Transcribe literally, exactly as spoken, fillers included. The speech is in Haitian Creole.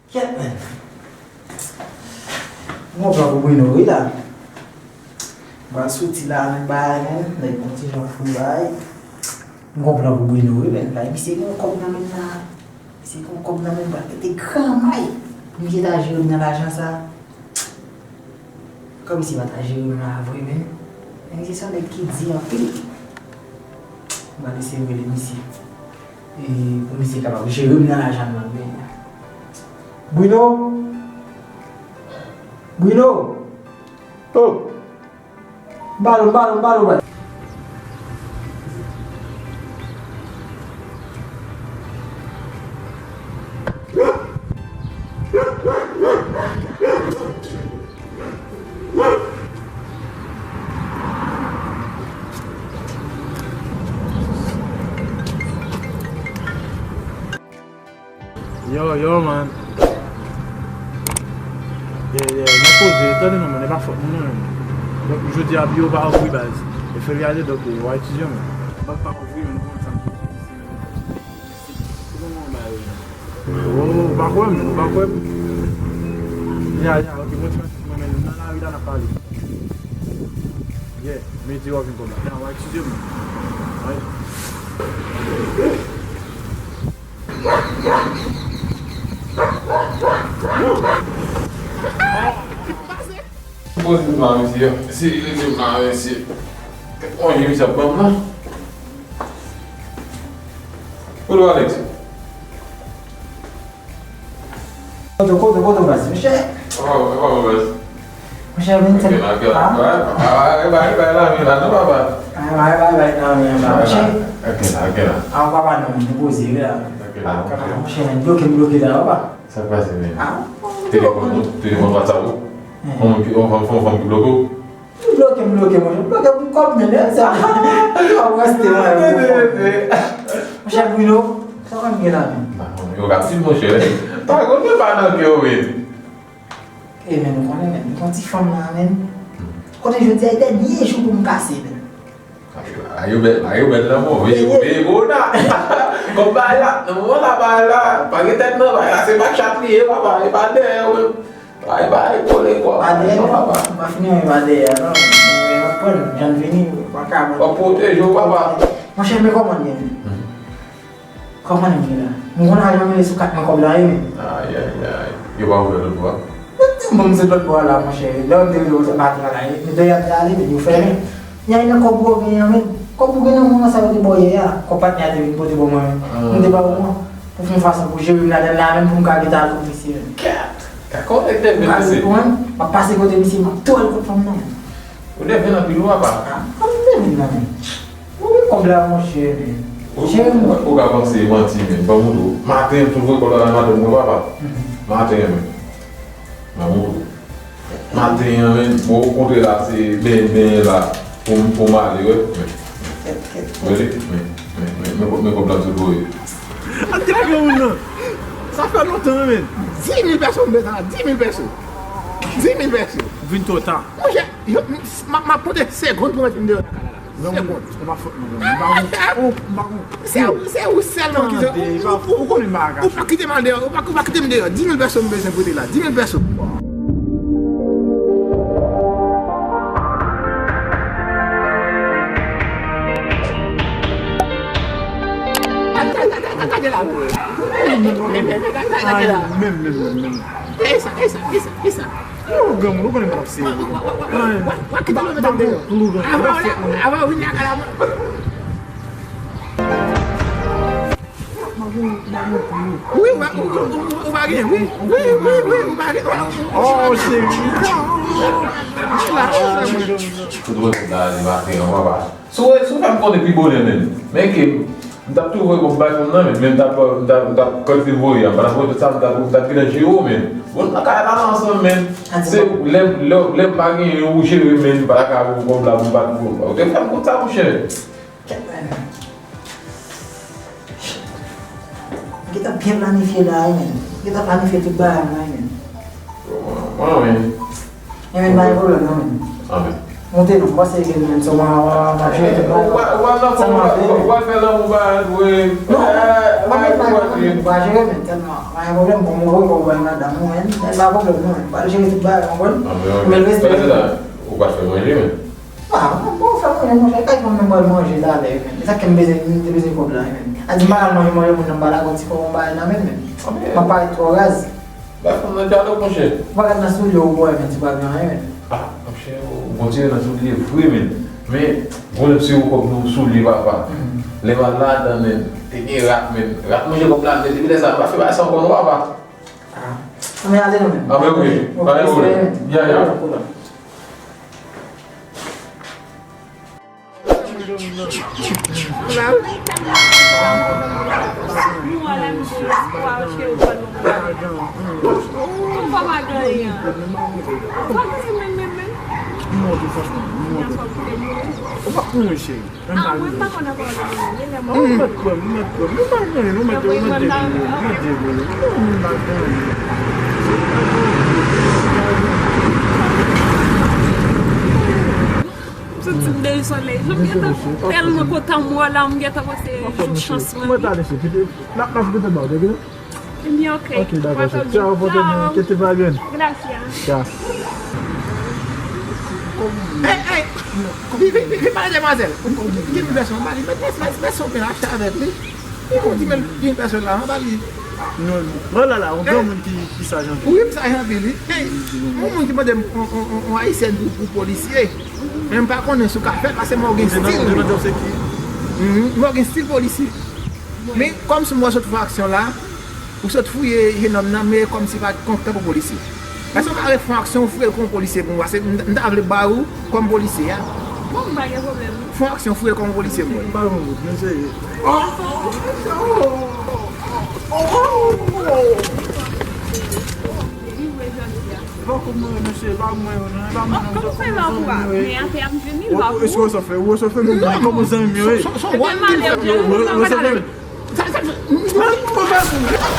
Kèt, men. M gon plan pou Bruno, wi, la. M pral soti la, men, bay, men. Nèg kontijan fou, bay. M gon plan pou Bruno, wi, men. Bay, misye gon kòb nan men l la. Misye gon kòb nan men l, pral mete granmay. Pou misye ta jere m nan lajan sa. Kòm si pa ta jere m la vre, men. Nèg se yon nèg ki di anpil. M pral eseye rele misye. E pou misye kapab jere m nan lajan nan men. Bruno! Bruno! Oh! Balo, balo, balo, balo. Yo, yo, man. Yeah, yeah, mwen poze, tande non, man, e pa fòt mwen, non, man. Donk, jodi a, biwo pa ouvri, baz. E feryade, donk, w a etidye, man. Bak pa ouvri, man, ou konn sa m te di, man. Ou pa kwè m, ou pa kwè m. Ya, ya, ok, mwen ti mwen, men nan lari la, n ap pale. Yeah, midi w ap vin kòb la. Ya, w a etidye, man. Right. Poze m la, mesye. Mesye, rete m la, mesye. Kèt konje misye ap ban m la. Kote w, Alex? Kote, kote, kote w, baz? Monchè. Apa, apa, baz? Monchè, vin. Ok, sèl, ok, ah? Bay, bay, bay, bay, la, men, la, non, papa. Bay, bay, bay, bay, la, men, la, monchè. Ok, la, ok, la. Ah, papa, non, nou poze, wi, la. Ok, la, ok. Monchè, men, bloke, bloke la, papa. Sa k pase, men? Ah, telefòn, non, telefòn WhatsApp ou? Hmm. Yon fanm ki, yon fanm, fanm, fanm ki bloke w? M bloke, m bloke, monchè. M bloke pou kòb, men, men, sa. Yo ap reste, mwen, monchè, Bruno, sa w konn gen la, men? Yo ka di, monchè. Pa konn, men pa nan kè w, men. E, men, nou konnen, men, nou konn ti fanm nan, men. Kote jodi a, e dènye jou pou m kase, men. Bagay yo bèl, bagay yo bèl nan move, yo veye gwo nan. Kòm bagay la, nan moman sa bagay la, pa gen tèt nan bagay la, se pa chat li ye, papa, e pa dèyè w menm. Bagay, bagay, kole kò, pa dèyè non, papa. M pa fin renmen pa dèyè, non. Men m ap pran, jan l vini, m pa ka. W ap pwoteje w, papa. Monchè, men kòman l ye menm? Kòman li ye la? M konn al mele sou kat mwen kòb la, wi, men. Ay, ay, ay. Yo pa ouvè lòt bò a? Yo te ban m se lòt bò a la, monchè. Lè yo te rele w, se pa travay. Men dèyè te ale, men yo fèmen. Y a nan kòb ou genyen an, men. Kòb ou genyen nan moman sa yo te ba w yè a. Kòb patnè a te vin pote ban mwen, men. Ah. M te ba w mwen. Pou fè yon fason pou jere m ladann la, menm pou m ka gentan al kot misye, men. Kat! Ka konekte, men. M ap pase kote misye, m ap tou al kot fanm nan, men. Ou devin anpil, ou papa? Ah, m devin nan, men. Ou gen kòb la, monchè, men. Ou, ou, ou ka panse e manti, men. Ban m di w. Maten, m tou voye kòb la nan madanm mwen, papa. Mhm. Maten, men. Ban m di w. Maten an, men, mwen rankontre la, se ben, ben la, pou m, pou m ale, wè. Men, men, men, men, men, men, men, men kòb la m sot voye. An te granmoun nan. Sa fè lontan, men. Dis mil pèso m bezwen la, dis mil pèso. Dis mil pèso. Vin twò ta. Monchè, yo, m, m, m ap konte segonn pou mete m deyò nan kay la. Granmoun, se pa fòt mwen, granmoun. M pa gon, oh, m pa gon. Se ou, se ou sèlman ki... Tande, ou, ou, ou, ou konnen bagay. Ou pa kite m al deyò, ou pa, ou pa kite m deyò. Dis mil pèso m bezwen prete la, dis mil pèso. Gade la. Menm, menm, menm, menm. E sa, e sa, e sa, e sa. Ou granmoun, ou konnen m pa t ap serye. Wa, wa, wa, wa, wa kite m met deyò. Avan, avan, avan, vin lakay la. Wi, ou, ou, ou, ou pa gen, wi. Wi, wi, wi, ou pa gen. Oh, cheri. Tout mwen konn ta ale maten an, papa. Si w, si w fè m konnen pi bonè menm. Men ke m t ap tou voye kòb bay fanm nan, men, men m t ap, m t ap, m t ap, kòb li voye a, m pa t ap voye tout sa, m t ap, m t ap gentan jere w, men. Bon, nan kay la ansanm, men. Se lè, lè, lè m pa genyen, ou jere, men, m pa ta ka voye kòb la pou m pa t voye. Ou te fè m konn sa, monchè. Kèt, men. M gentan byen planifye la, wi, men. M gentan planifye tout bagay mwen, men. Mwen, men. Men, men, pa gen pwoblèm, non, men. Anben. Monte non, m panse gen menm sa, w a, w a, w a jere tout bagay. Ou pral nan fon, ou pral fè lanmou ba dwe. Non, pa gen bagay nan menm, ou pa jere menm, tèlman. Pa gen pwoblèm, bon, mwen wè, wè, madanm ou menm, men pa pwoblèm non, menm. Pral jere tout bagay, ou konprann? Men respè. Ou pral fè manje menm? Ah, mwen pa fè manje, manje, kay fanm nan pral manje talè, menm. E sa k fè m bezwen, m te bezwen kòb la, menm. A di m pa ka manje, manje, moun nan pa la, konn ti fò yon bagay nan menm, menm. M ap parèt twò raz. Ba fanm nan dyalòg, monchè. Ou pa gad nan soulye w, bòy, men ti pa gen anyen, men. Ah, monchè, ou bon tire nan soulye vre, men. Men, pwoblèm se yo kòb nou soulye, papa. Lè m al ladan, men, te gen rat, men. Rat manje kòb la, men depi lè sa, m pa fè bagay sa ankò non, papa. Ah. Men ale non, men. Ah, men wi. Ok, ale, ok, wi. Ya, ya. Ok, ok. Ou pa konnen, cheri. Ou mèt kwè m, ou mèt kwè m. Ou pa gen anyen, ou mèt, ou mèt debouye. Ou mèt debouye. Ou mèt gen anyen. M santi m de solèy. Jan m gentan tèlman kontan m wè w la, m gentan panse jou chans mwen. Mwen ta lese, pete, n ap, n ap pete ba w, tande? Ebyen, ok. Ok, dakò, cheri. Tchao, pote byen, kite pa grenn. Gracias. Tchao. Ey, ey, vin, vin, vin, vin pale demwazèl. Gen vèsyon, ba li, mèt, mèt, mèt, mèt son pen achte avèk li. Li konn di men vin pèsòn la, anba li. Non, non. Wè la la, yon granmoun ki, ki saj anpil. Wi, m saj anpil, wi. Ey, yon moun ki mande m yon, yon, yon, yon ayisyèn pou, pou polisye. Men m pa konnen si w ka fè l, paske mwen gen stil. Mhm, mwen gen stil polisye. Men kòm si mwen sot fè aksyon la, ou sot fouye jenòm nan, men kòmsi pa t kontan pou polisye. Èske w ka refè yon aksyon, ou fouye l kon polisye pou mwen? Paske m, m ta vle ba ou kòm polisye a. Bon, m pa gen pwoblèm. Fè yon aksyon, fouye l kòm polisye pou mwen. M pa yon bout, men serye. Oh! Oh! Li vre jodi a. E pa kòb mwen yo, mesye, e pa mwen yo, non, e pa mwen, non. Kòman w fè la pou a? Men atè a m jwenn li, li pa pou ou. Èske w sot fè, ou sot fè, men kòman zanmi m yo ye? Son, son, son, ou sot fè, men. Sa, sa, sa, mwen, mwen fè pou ou.